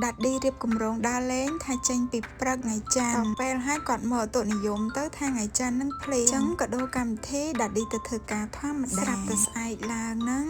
Daddy រៀបគម្រោងដើរលេងថាចេញពីព្រឹកថ្ងៃច័ន្ទដល់ពេលហើយគាត់មកឧតុនិយមទៅថាថ្ងៃច័ន្ទនឹងភ្លៀងចឹងក៏ដូរកម្មវិធី Daddy ទៅធ្វើការធម្មតាស្រាប់តែស្អែកឡើងហ្នឹង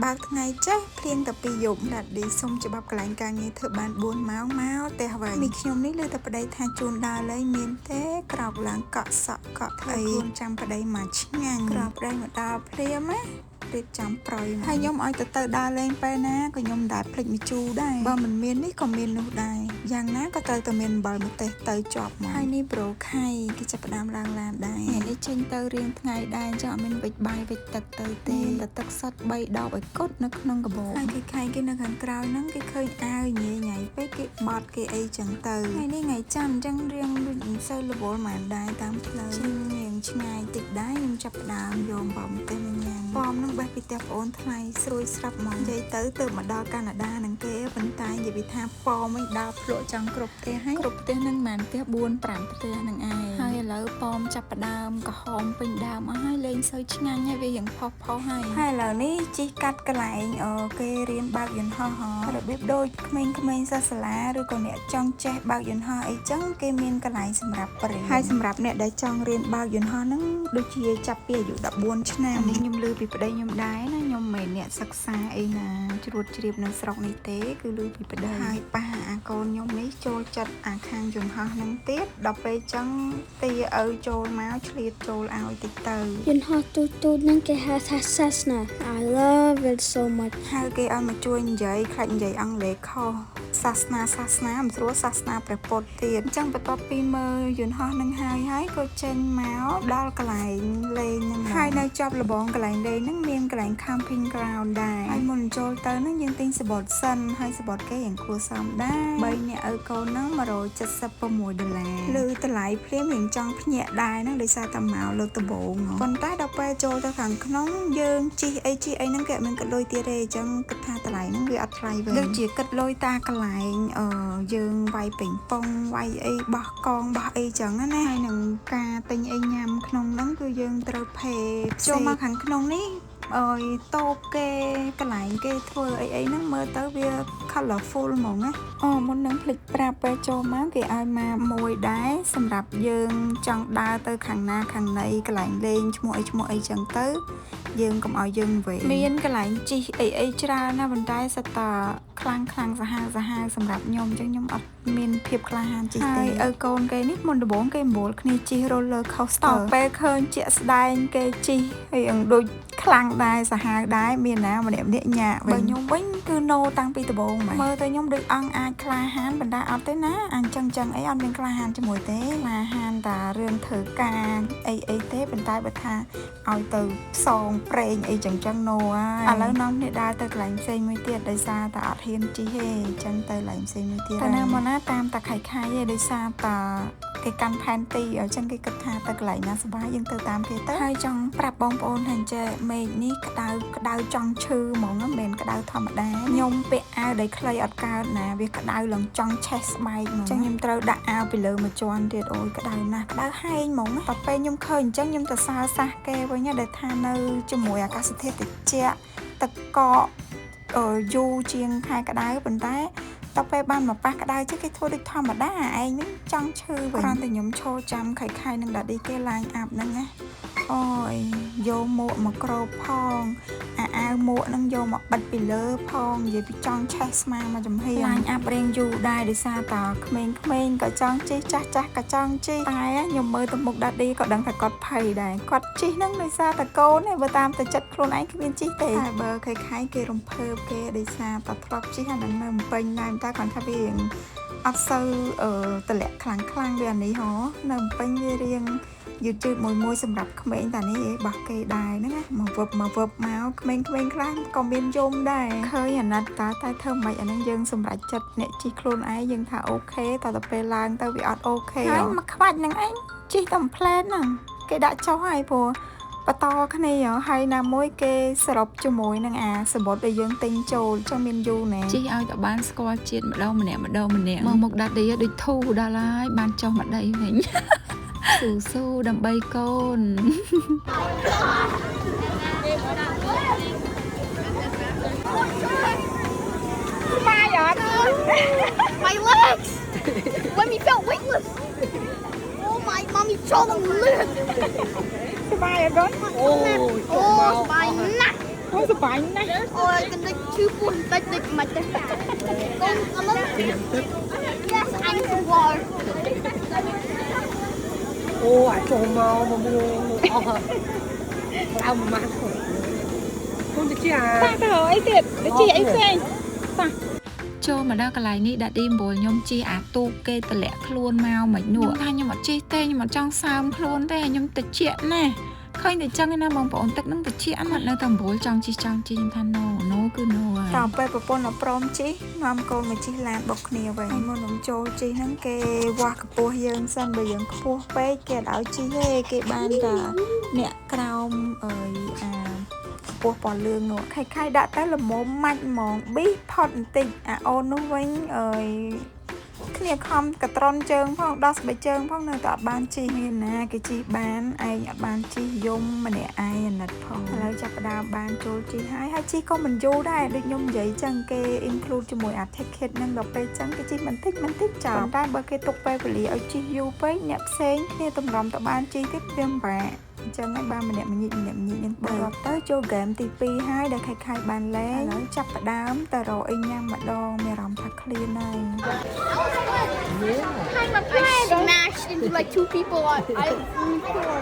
បើកថ្ងៃចេះភ្លៀងតែពីយប់ Daddy សុំច្បាប់កន្លែងការងារធ្វើបាន4ម៉ោងមកផ្ទះវិញមីខ្ញុំនេះលើតែប្តីថាជូនដើរលេងមានទេក្រោកឡើងកក់សក់កក់អីខ្លួនចាំប្តីមកឆ្ងាញ់ក្រោកប្តីមកដល់ភ្លាមណារៀបចំប្រយហើយខ្ញុំឲ្យទៅទៅដើរលេងពេលណាក៏ខ្ញុំមិនដែលភ្លេចម្ជូរដែរបើមិនមាននេះក៏មាននោះដែរយ៉ាងណាក៏ត្រូវតែមានអំបិលម្ទេសទៅជាប់មកហើយនេះប្រូខៃគេចាប់ផ្ដើមឡើងឡានដែរថ្ងៃនេះចេញទៅរៀងថ្ងៃដែរអញ្ចឹងអត់មានវិចបាយវិចទឹកទៅទេតែទឹកសុទ្ធ3ដបឲ្យគត់នៅក្នុងកាបូបហើយគេខៃគេនៅខាងក្រោយហ្នឹងគេឃើញអាវញ៉ៃញ៉ៃពេកគេបត់គេអីចឹងទៅថ្ងៃនេះថ្ងៃច័ន្ទអញ្ចឹងរៀងដូចមិនសូវរវល់ហ្មងដែរតាមផ្លូវជាងរៀងឆ្ងាយតិចដែរខ្ញុំចាប់ផ្ដើមយកអំបិលម្ទេសមកញ៉ាំប៉មនឹងបេះពីផ្ទះប្អូនថ្លៃស្រួយស្រាប់ហ្មងនិយាយទៅទៅមកដល់កាណាដានឹងគេប៉ុន្តែនិយាយពីថាប៉មវិញដើរភ្លក់ចង់គ្រប់ផ្ទះហើយគ្រប់ផ្ទះនឹងមិនផ្ទះ4 5ផ្ទះនឹងឯងហើយឥឡូវប៉មចាប់ផ្ដើមក្រហមពេញដើមអស់ហើយលេងសូវឆ្ងាញ់ហើយវារៀងផុសផុសហើយហើយឥឡូវនេះជីកកាត់កន្លែងគេរៀនបើកយន្តហោះរបៀបដូចក្មេងៗសិស្សសាលាឬក៏អ្នកចង់ចេះបើកយន្តហោះអីចឹងគេមានកន្លែងសម្រាប់បរិញ្ញាហើយសម្រាប់អ្នកដែលចង់រៀនបើកយន្តហោះហ្នឹងដូចជាចាប់ពីអាយុ14ឆ្នាំនេះខ្ញុំឮពីប្តីខ្ញុំដែរណាខ្ញុំមិនមែនអ្នកសិក្សាអីណាជ្រួតជ្រាបនៅស្រុកនេះទេគឺឮពីប្តីហើយប៉ាអាកូនខ្ញុំនេះចូលចិត្តអាខាងយន្តហោះហ្នឹងទៀតដល់ពេលចឹងទាឪចូលមកឆ្លៀតចូលឲ្យតិចទៅ យន្តហោះទូចៗហ្នឹងគេហៅថា Cessna. I love it so much. ហៅគេឲ្យមកជួយនិយាយខ្លាចនិយាយអង់គ្លេសខុសសាសនាសាសនាមិនស្រួលសាសនាព្រះពុទ្ធទៀតអញ្ចឹងបន្ទាប់ពីមើលយន្តហោះនឹងហើយហើយក៏ចេញមកដល់កន្លែងលេងហ្នឹងហើយនៅជាប់លបងកន្លែងលេងហ្នឹងមានកន្លែង camping ground ដែរហើយមុនចូលទៅហ្នឹងយើងទិញសំបុត្រសិនហើយសំបុត្រគេយ៉ាងគួរសមដែរ3នាក់ឪកូនហ្នឹង176ដុល្លារឬតម្លៃភ្លាមរៀងចង់ភ្ញាក់ដែរហ្នឹងដោយសារតែមកលើកដំបូងប៉ុន្តែដល់ពេលចូលទៅខាងក្នុងយើងជិះអីជិះអីហ្នឹងគេអត់មានគិតលុយទៀតទេអញ្ចឹងគិតថាតម្លៃហ្នឹងវាអត់ថ្លៃវិញដូចជាគិតលុយតាកន្លែងអឺយើងវាយពេញប៉ុងវាយអីបោះកងបោះអីចឹងណាហើយនឹងការទិញអីញ៉ាំក្នុងហ្នឹងគឺយើងត្រូវ pay ចូលមកខាងក្នុងនេះអើយតូបគេកន្លែងគេធ្វើអីអីហ្នឹងមើលទៅវា colorful ហ្មងណាអូមុននឹងភ្លេចប្រាប់ពេលចូលមកគេឲ្យមកមួយដែរសម្រាប់យើងចង់ដើរទៅខាងណាខាងណីកន្លែងលេងឈ្មោះអីឈ្មោះអីចឹងទៅយើងកុំឲ្យយើងវេមានកន្លែងជិះអីអីច្រើនណាស់ប៉ុន្តែសិតតាខ្លាំងខ្លាំងសាហាវសាហាវសម្រាប់ខ្ញុំអញ្ចឹងខ្ញុំអត់មានភាពក្លាហានជិះទេហើយឪកូនគេនេះមុនដំបូងគេមូលគ្នាជិះ roller coaster ពេលឃើញជាក់ស្ដែងគេជិះហើយដូចខ្លាំងដែរសាហាវដែរមានណាម្នាក់ម្នាក់ញាក់វិញបើខ្ញុំវិញគឺ no តាំងពីដំបូងមកមើលទៅខ្ញុំដូចអង្គអាចក្លាហានប៉ុន្តែអត់ទេណាអញ្ចឹងចឹងអីអត់មានក្លាហានជាមួយទេក្លាហានតែរឿងធ្វើការអីអីទេប៉ុន្តែបើថាឲ្យទៅផ្សងប្រេងអីចឹងចឹង no ហើយឥឡូវនាំគ្នាដើរទៅកន្លែងផ្សេងមួយទៀតដោយសារតែអត់ហ៊ានជិះទេអញ្ចឹងទៅកន្លែងផ្សេងមួយទៀតតែណាមកណាតាមតាខៃខៃទេដោយសារតាគេកាន់ផែនទីអញ្ចឹងគេគិតថាទៅកន្លែងណាសប្បាយយើងទៅតាមគេទៅហើយចង់ប្រាប់បងប្អូនថាចេះមេឃនេះក្តៅក្តៅចង់ឈឺហ្មងមិនមែនក្តៅធម្មតាខ្ញុំពាក់អាវដែលខ្លីអត់កើតណាវាក្តៅឡើងចង់ឆេះស្បែកហ្មងអញ្ចឹងខ្ញុំត្រូវដាក់អាវពីលើមួយជាន់ទៀតអូយក្តៅណាស់ក្តៅហែងហ្មងតែពេលខ្ញុំឃើញអញ្ចឹងខ្ញុំទៅសើសះគេវិញដែលថានៅជាមួយអាកាសធាតុត្រជាក់ទឹកកកអឺយូរជាងខែក្តៅប៉ុន្តែតទៅពេលបានមកប៉ះក្តៅជិះគេធ្វើដូចធម្មតាឯងវិញចង់ឈឺវិញគ្រាន់តែខ្ញុំឈរចាំខៃខៃនឹង Daddy គេ line up ហ្នឹងណាអូយយកមួកមកគ្របផងអាអាវមួកហ្នឹងយកមកបិទពីលើផងនិយាយពីចង់ឆេះស្មាមកចំហៀង line up រៀងយូរដែរដោយសារតក្មេងៗក៏ចង់ជិះចាស់ចាស់ក៏ចង់ជិះតែខ្ញុំមើលទៅមុខ Daddy ក៏ដឹងថាគាត់ភ័យដែរគាត់ជិះហ្នឹងដោយសារតែកូនឯងបើតាមតែចិត្តខ្លួនឯងគ្មានជិះទេតែបើខៃខៃគេរំភើបគេដោយសារតែធ្លាប់ជិះអាហ្នឹងនៅពេញដែរតែគាត់ថាវារៀងអត់សូវអឺតម្លាក់ខ្លាំងខ្លាំងវាអានេះហ៎នៅពេញវារៀងយឺតយឺតមួយមួយសម្រាប់ក្មេងតានេះឯងបោះគេដែរហ្នឹងណាមកវឹបមកវឹបមកក្មេងៗខ្លះក៏មានយំដែរឃើញអាណិតតាតែធ្វើមិនអាហ្នឹងយើងសម្រេចចិត្តអ្នកជិះខ្លួនឯងយើងថា OK តទៅពេលឡើងទៅវាអត់ OK ហើយមកខ្វាច់ហ្នឹងឯងជិះតែផ្លែនហ្នឹងគេដាក់ចុះហើយព្រោះបន្តគ្នាហើយណាមួយគេសរុបជាមួយនឹងអាសំបុត្រដែលយើងទិញចូលចង់មានយូរណា ជិះឲ្យតែបានស្គាល់ជាតិម្ដងម្នាក់ម្ដងម្នាក់មកមុខ Daddy ដូចធូរដល់ហើយបានចុះមកដីវិញ ស៊ូស៊ូដើម្បីកូន បាយអត់ ចូលមកលឿន សប្បាយអត់កូន អូ អូសប្បាយណាស់ អូសប្បាយណាស់ អូយកណ្ដិចឈឺពោះបន្តិចដូចមិនទេកូនអម Yes, I'm the water. អូអាចចូលមកមកមកអស់អើមកមកកូនទៅជាអា តាទៅអីទៀតទៅជិះអីផ្សេង ចូលមកដល់កន្លែងនេះ Daddy អំបូលខ្ញុំជិះអាទូកគេតម្លាក់ខ្លួនមកមិននោះថាខ្ញុំអត់ជិះទេខ្ញុំអត់ចង់សើមខ្លួនទេខ្ញុំតិចណាស់ឃើញតែចឹងឯណាបងប្អូនទឹកនឹងតិចណាស់នៅតែអំបូលចង់ជិះចង់ជិះខ្ញុំថា no no គឺ no ហើយ តពេលប្រពន្ធអត់ព្រមជិះនាំកូនមកជិះឡានបុកគ្នាវិញហើយមុននឹងចូលជិះហ្នឹងគេវាស់កម្ពស់យើងសិនបើយើងខ្ពស់ពេកគេអត់ឲ្យជិះទេគេបានតែអ្នកក្រោមអើយអាកម្ពស់ពណ៌លឿងនោះខៃខៃដាក់ទៅល្មមម៉ាច់ហ្មងប៊ីផុតបន្តិចអាអូននោះវិញអើយគ្នាខំកត្រន់ជើងផងដោះស្បែកជើងផងនៅតែអត់បានជិះមានណាគេជិះបានឯងអត់បានជិះយំម្នាក់ឯងអាណិតផងឥឡូវចាប់ផ្ដើមបានចូលជិះហើយហើយជិះក៏មិនយូរដែរដូចខ្ញុំនិយាយចឹងគេ include ជាមួយអា ticket ហ្នឹងដល់ពេលចឹងគេជិះបន្តិចបន្តិចចោលប៉ុន្តែបើគេទុកពេលវេលាឲ្យជិះយូរពេកអ្នកផ្សេងគ្នាតម្រាំទៅបានជិះទៀតវាពិបាកអញ្ចឹងហើយបានម្នាក់ម្ញិចម្នាក់ម្ញិចនឹងទៅទៅចូលហ្គេមទី2ហើយដែលខៃខៃបានលេងឥឡូវចាប់ផ្ដើមទៅរកអីញ៉ាំម្ដងមានអារម្មណ៍ថាឃ្លានហើយ I smashed into like two people. I four.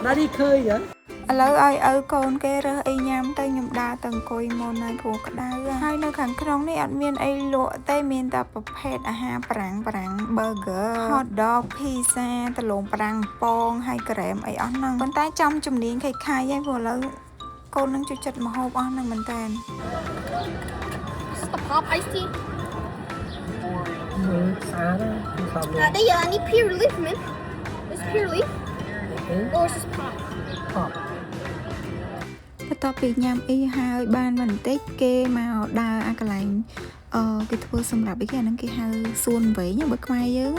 Daddy ឃើញហ៎ ឥឡូវឲ្យឪកូនគេរើសអីញ៉ាំទៅខ្ញុំដើរទៅអង្គុយមុនហើយព្រោះក្តៅហើយនៅខាងក្នុងនេះអត់មានអីលក់ទេមានតែប្រភេទអាហារប្រាំងប្រាំង burger hot dog pizza ដលងប្រាំងពងហើយក្រែមអីអស់ហ្នឹងប៉ុន្តែចំជំនាញខៃខៃហើយព្រោះឥឡូវកូននឹងជួយចិត្តម្ហូបអស់ហ្នឹងមែនតើ This is the pop iced tea. មើលស្អាតណាស់សំល Daddy, I need pure leaf, man. Is pure leaf or is this pop? អប បន្ទាប់ពីញ៉ាំអីហើយបានបន្តិចគេមកដើរអាកន្លែងអឺគេធ្វើសម្រាប់អីគេអាហ្នឹងគេហៅសួនវែងបើខ្មែរយើង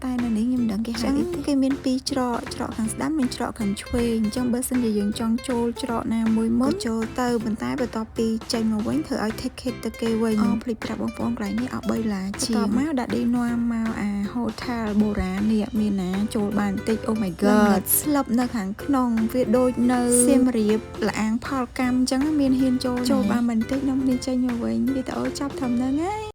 តែនៅនេះខ្ញុំមិនដឹងគេហៅអីទេគេមានពីរច្រកច្រកខាងស្ដាំនិងច្រកខាងឆ្វេងអញ្ចឹងបើសិនជាយើងចង់ចូលច្រកណាមួយមុនក៏ចូលទៅប៉ុន្តែបន្ទាប់ពីចេញមកវិញធ្វើឲ្យ ticket ទៅគេវិញអភ្លេចប្រាប់បងប្អូនកន្លែងនេះអស់3ដុល្លារជាងបន្ទាប់មក Daddy នាំមកអា hotel បុរាណនេះមានណាចូលបានបន្តិច Oh my god ស្លឹបនៅខាងក្នុងវាដូចនៅសៀមរាបលាអាងផលកម្មអញ្ចឹងមានហ៊ានចូលចូលបានបន្តិចនំនេះចេញមកវិញវីដេអូចប់ត្រឹមហ្នឹងហើយ។